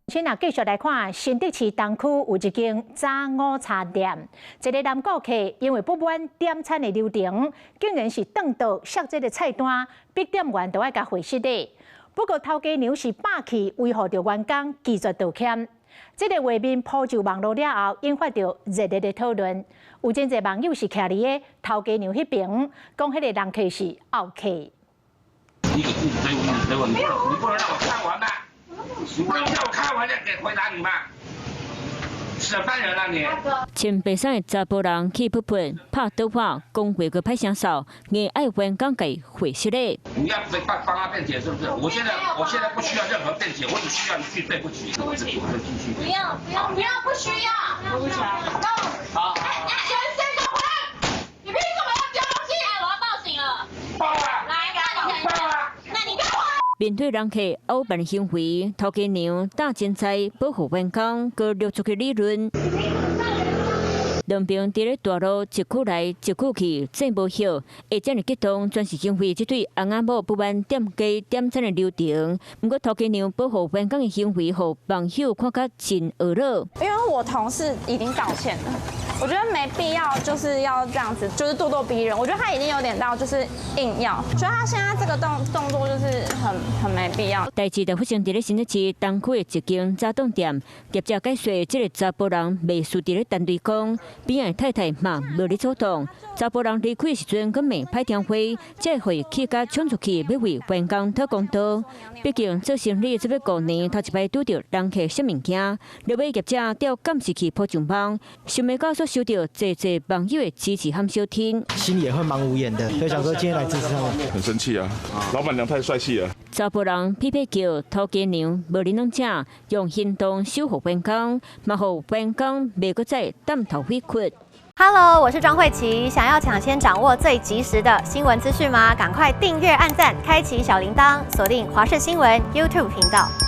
先啊，繼續來看新竹市東區有一間早午茶店，一个男顧客因為不滿點餐的流程，竟然是當桌摔這个菜單，逼店員都愛共回失的。不過頭家娘是霸氣維護著員工，拒絕道歉。這个畫面鋪就網路了後，引發著熱烈的討論。有真濟網友是徛佇个頭家娘彼邊，講彼个人客是奧客。你你你你不能讓我看完嗎？你不能讓我看完再給回答你嗎？審犯人啦你！穿白衫的查埔人氣噗噗，拍桌話，講話閣歹聲嗽，硬愛員工共回失禮。你要幫幫他辯解是不是？我現在不需要任何辯解，我只需要一句對不起。對不起，我就繼續。不要不要不要，不需要。對不起。好。先生，你憑什麼要丟東西？我要報警了。報啊！來，那你報啊！那你面對人客傲慢行為，頭家娘膽真在保護員工，閣溜出去理論。兩邊佇咧大路一句來一句去，爭無歇，會遮爾激動，全是因為這對翁仔某不滿店家點餐的流程。毋過頭家娘保護員工的行為，予網友看甲真懊惱。因為我同事已經道歉了，我覺得沒必要就是要這樣子，就是咄咄逼人。我覺得他已經有點到就是硬要，覺得他現在這個動作就是很沒必要。代誌就發生佇咧新竹市東區的一間早頓店，業者解說，這个查埔人袂輸佇咧單對講，邊仔的太太嘛無咧阻擋。查埔人離開的時陣，閣罵歹聽話，才會予伊氣甲衝出去，欲為員工討公道。畢竟做生理這欲5年，頭一擺拄著人客摔物件，落尾業者調監視器鋪上網，想袂到煞收著濟濟網友的支持和相挺。心裡也會蠻無言的，所以想說今天來支持他們。很生氣啊！老闆娘太帥氣了。查埔人屁屁叫，頭家娘無恁攏食，用行動守護員工，嘛予員工袂閣再當頭委屈。 Hello，我是莊慧琪，想要搶先掌握最及時的新聞資訊嗎？趕快訂閱、按讚、開啟小鈴鐺，鎖定華視新聞 YouTube 頻道。